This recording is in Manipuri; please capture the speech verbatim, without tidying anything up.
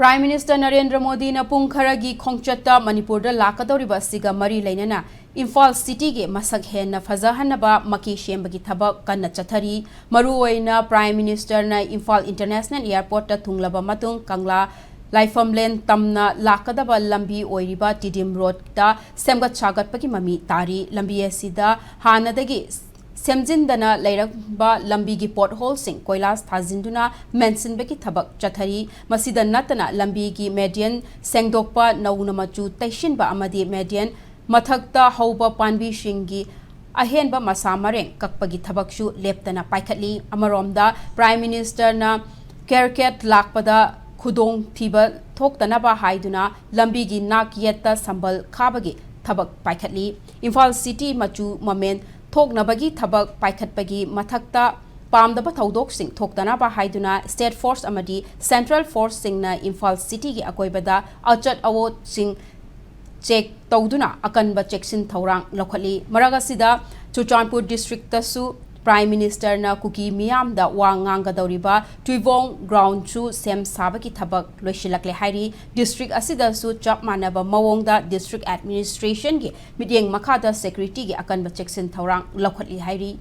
Prime Minister ꯅꯔꯦꯟꯗ꯭ꯔ ꯃꯣꯗꯤꯅ ꯄꯨꯡ ꯈꯔꯒꯤ ꯈꯣꯡꯆꯠꯇ ꯃꯅꯤꯄꯨꯔꯗ ꯂꯥꯛꯀꯗꯧꯔꯤꯕ ꯑꯁꯤꯒ ꯃꯔꯤ ꯂꯩꯅꯅ ꯏꯝꯐꯥꯜ ꯁꯤꯇꯤꯒꯤ ꯃꯁꯛ ꯍꯦꯟꯅ ꯐꯖꯍꯟꯅꯕ ꯃꯀꯤ ꯁꯦꯝꯕꯒꯤ ꯊꯕꯛ ꯀꯟꯅ ꯆꯠꯊꯔꯤ꯫ ꯃꯔꯨꯑꯣꯏꯅ Prime Ministerꯅ ꯏꯝꯐꯥꯜ International Airportꯇ ꯊꯨꯡꯂꯕ ꯃꯇꯨꯡ ꯀꯪꯂꯥ ꯂꯥꯏꯐꯝꯂꯦꯟ ꯇꯝꯅ ꯂꯥꯛꯀꯗꯕ ꯂꯝꯕꯤ ꯑꯣꯏꯔꯤꯕ ꯇꯤꯗꯤꯝ ꯔꯣꯗꯇ ꯁꯦꯝꯒꯠ ꯁꯥꯒꯠꯄꯒꯤ ꯃꯃꯤ ꯇꯥꯔꯤ꯫ ꯂꯝꯕꯤ ꯑꯁꯤꯗ ꯍꯥꯟꯅꯗꯒꯤ ꯁꯦꯝꯖꯤꯟꯗꯅ ꯂꯩꯔꯝꯕ ꯂꯝꯕꯤꯒꯤ ꯄꯣꯠꯍꯣꯜꯁꯤꯡ ꯀꯣꯏꯂꯥꯁ ꯊꯥꯖꯤꯟꯗꯨꯅ ꯃꯦꯟꯁꯤꯟꯕꯒꯤ ꯊꯕꯛ ꯆꯠꯊꯔꯤ꯫ ꯃꯁꯤꯗ ꯅꯠꯇꯅ ꯂꯝꯕꯤꯒꯤ ꯃꯦꯗꯤꯌꯟ ꯁꯦꯡꯗꯣꯛꯄ, ꯅꯧꯅ ꯃꯆꯨ ꯇꯩꯁꯤꯟꯕ ꯑꯃꯗꯤ ꯃꯦꯗꯤꯌꯟ ꯃꯊꯛꯇ ꯍꯧꯕ ꯄꯥꯝꯕꯤꯁꯤꯡꯒꯤ ꯑꯍꯦꯟꯕ ꯃꯁꯥ ꯃꯔꯦꯡ ꯀꯛꯄꯒꯤ ꯊꯕꯛꯁꯨ ꯂꯦꯞꯇꯅ ꯄꯥꯏꯈꯠꯂꯤ꯫ ꯑꯃꯔꯣꯝꯗ Prime Ministerꯅ ꯀꯦꯔꯀꯦꯠ ꯂꯥꯛꯄꯗ ꯈꯨꯗꯣꯡꯊꯤꯕ ꯊꯣꯛꯇꯅꯕ ꯍꯥꯏꯗꯨꯅ ꯂꯝꯕꯤꯒꯤ ꯅꯥꯛ ꯌꯦꯠꯇ ꯁꯝꯕꯜ ꯈꯥꯕꯒꯤ ꯊꯕꯛ ꯄꯥꯏꯈꯠꯂꯤ꯫ ꯏꯝꯐꯥꯜ ꯁꯤꯇꯤ ꯃꯆꯨ ꯃꯃꯦꯟ ꯊꯣꯛꯅꯕꯒꯤ ꯊꯕꯛ ꯄꯥꯏꯈꯠꯄꯒꯤ ꯃꯊꯛꯇ ꯄꯥꯝꯗꯕ ꯊꯧꯗꯣꯛꯁꯤꯡ ꯊꯣꯛꯇꯅꯕ ꯍꯥꯏꯗꯨꯅ State Force ꯑꯃꯗꯤ Central Forceꯁꯤꯡꯅ ꯏꯝꯐꯥꯜ ꯁꯤꯇꯤꯒꯤ ꯑꯀꯣꯏꯕꯗ ꯑꯆꯠ ꯑꯋꯣꯠꯁꯤꯡ ꯆꯦꯛ ꯇꯧꯗꯨꯅ ꯑꯀꯟꯕ ꯆꯦꯛꯁꯤꯟ ꯊꯧꯔꯥꯡ ꯂꯧꯈꯠꯂꯤ꯫ ꯃꯔꯛ ꯑꯁꯤꯗ ꯆꯨꯔꯆꯥꯟꯄꯨꯔ ꯗꯤꯁꯇ꯭ꯔꯤꯛꯇꯁꯨ Prime Ministerꯅ ꯀꯨꯀꯤ ꯃꯤꯌꯥꯝꯗ ꯋꯥ ꯉꯥꯡꯒꯗꯧꯔꯤꯕ ꯇꯨꯏꯕꯣꯡ ꯒ꯭ꯔꯥꯎꯟꯁꯨ ꯁꯦꯝ ꯁꯥꯕꯒꯤ ꯊꯕꯛ ꯂꯣꯏꯁꯤꯜꯂꯛꯂꯦ ꯍꯥꯏꯔꯤ꯫ ꯗꯤꯁꯇ꯭ꯔꯤꯛ ꯑꯁꯤꯗꯁꯨ ꯆꯞ ꯃꯥꯟꯅꯕ ꯃꯑꯣꯡꯗ ꯗꯤꯁꯇ꯭ꯔꯤꯛ ꯑꯦꯗꯃꯤꯅꯤꯁꯇ꯭ꯔꯦꯁꯟꯒꯤ ꯃꯤꯠꯌꯦꯡ ꯃꯈꯥꯗ ꯁꯦꯀ꯭ꯌꯨꯔꯤꯇꯤꯒꯤ ꯑꯀꯟꯕ ꯆꯦꯛꯁꯤꯟ ꯊꯧꯔꯥꯡ ꯂꯧꯈꯠꯂꯤ ꯍꯥꯏꯔꯤ꯫